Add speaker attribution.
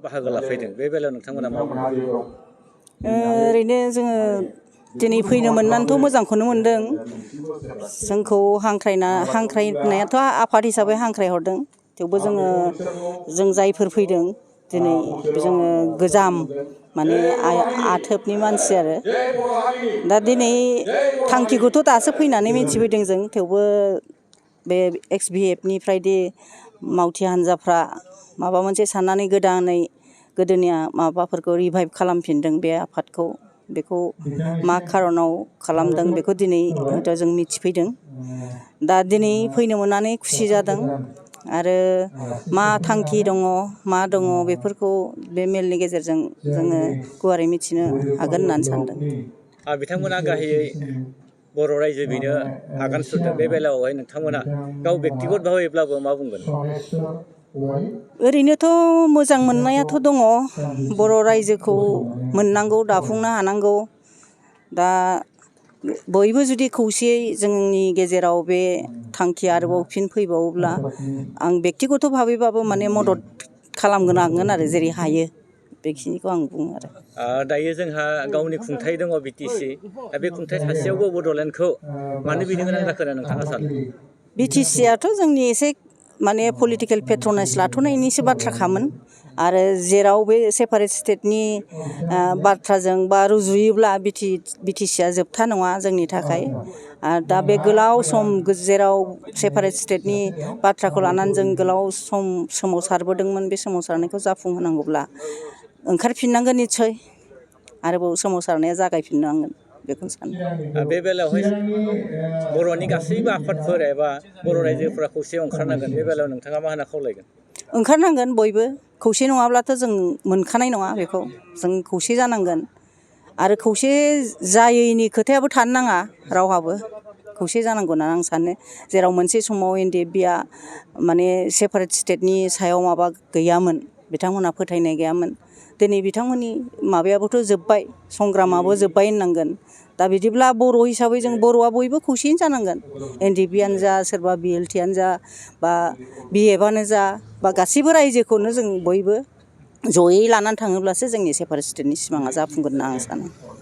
Speaker 1: बाहागो लाफैदों बे बेलायाव नोंथांमोना मा बुङो?
Speaker 2: ओरैनो जोङो दिनै फैनो मोननानैथ' मोजांखौनो मोनदों। जोंखौ हांख्रायनायाथ' आफाद हिसाबै हांख्रायहरदों। थेवबो जों जायफोर फैदों दिनै जोङो गोजाम माने आथोबनि मानसि आरो दा दिनै थांखिखौथ' दासो फैनानै मिथिफैदों जों। थेवबो बे ABWWF निफ्रायदि मावथि हान्जाफ्रा माबा मोनसे साननानै गोदोनि माबाफोरखौ रिभाइभ खालामफिनदों बे आफादखौ। बेखौ मा खारनाव खालामदों बेखौ दिनै हयथ' जों मिथिफैदों। दा दिनै फैनो मोननानै खुसि जादों आरो मा थांखि दङ मा दङ बेफोरखौ बे मेलनि गेजेरजों जोङो गुवारै मिथिनो हागोन होननानै सानदों।
Speaker 1: बिथांमोना गाहायै बर' रायजो बेनो आगान सुरदों। बे बेलायावहाय नोंथांमोना गाव बेक्तिगत भाबैब्लाबो मा बुंगोन?
Speaker 2: ओरैनोथ' मोजां मोननायाथ' दङ। बर' रायजोखौ मोननांगौ, दाफुंनो हानांगौ। दा बयबो जुदि खौसेयै जोंनि गेजेराव बे थांखिया आरोबाव फिन फैबावोब्ला आं बेक्तिगत भाबैबाबो माने मदद खालामगोन आरो जेरै हायो बेखिनिखौ आं बुङो आरो।
Speaker 1: दायो जोंहा गावनि खुंथाइ दङ BTC। दा बे खुंथाइ थासेयावबो बड'लेण्डखौ मानो बिनो गोनां जाखो होनना नोंथाङा सानो?
Speaker 2: BTCआथ' जोंनि एसे माने पलिटिकेल पेट्रनाइज लाथ'नायनिसो बाथ्राखामोन आरो जेराव बे सेपारेट स्टेटनि बाथ्राजों बा रुजुयोब्ला BTCआ जोबथा नङा जोंनि थाखाय। दा बे गोलाव सम जेराव सेपारेट स्टेटनि बाथ्राखौ लानानै जों गोलाव सम सोमावसारबोदोंमोन, बे सोमावसारनायखौ जाफुंहोनांगौब्ला ओंखारफिननांगोन निस्सय। आरोबाव सोमावसारनाया जागायफिननांगोन बेखौनो सानो।
Speaker 1: बे बेलायावहाय बर'नि गासैबो आफादफोर एबा बर' रायजोफोरा खौसे ओंखारनांगोन। बे बेलायाव नोंथाङा मा होनना खावलायगोन?
Speaker 2: ओंखारनांगोन बयबो। खौसे नङाब्लाथ' जों मोनखानाय नङा बेखौ। जों खौसे जानांगोन आरो खौसे जायैनि खोथायाबो थानो नाङा रावहाबो। खौसे जानांगौ होननानै आं सानो। जेराव मोनसे समाव NDFBआ माने सेपारेट स्टेटनि सायाव माबा गैयामोन, बिथांमोनहा फोथायनाय गैयामोन। दिनै बिथांमोननि माबायाबोथ' जोब्बाय, संग्रामाबो जोब्बाय होननांगोन। दा बिदिब्ला बर' हिसाबै जों बर'आ बयबो खौसेयैनो जानांगोन। NDFBआनो जा, सोरबा BLTआनो जा, बा BFआनो जा, बा गासैबो रायजोखौनो जों बयबो जयै लानानै थाङोब्लासो जोंनि सेपारेट स्टेटनि सिमाङा जाफुंगोन होनना आं सानो।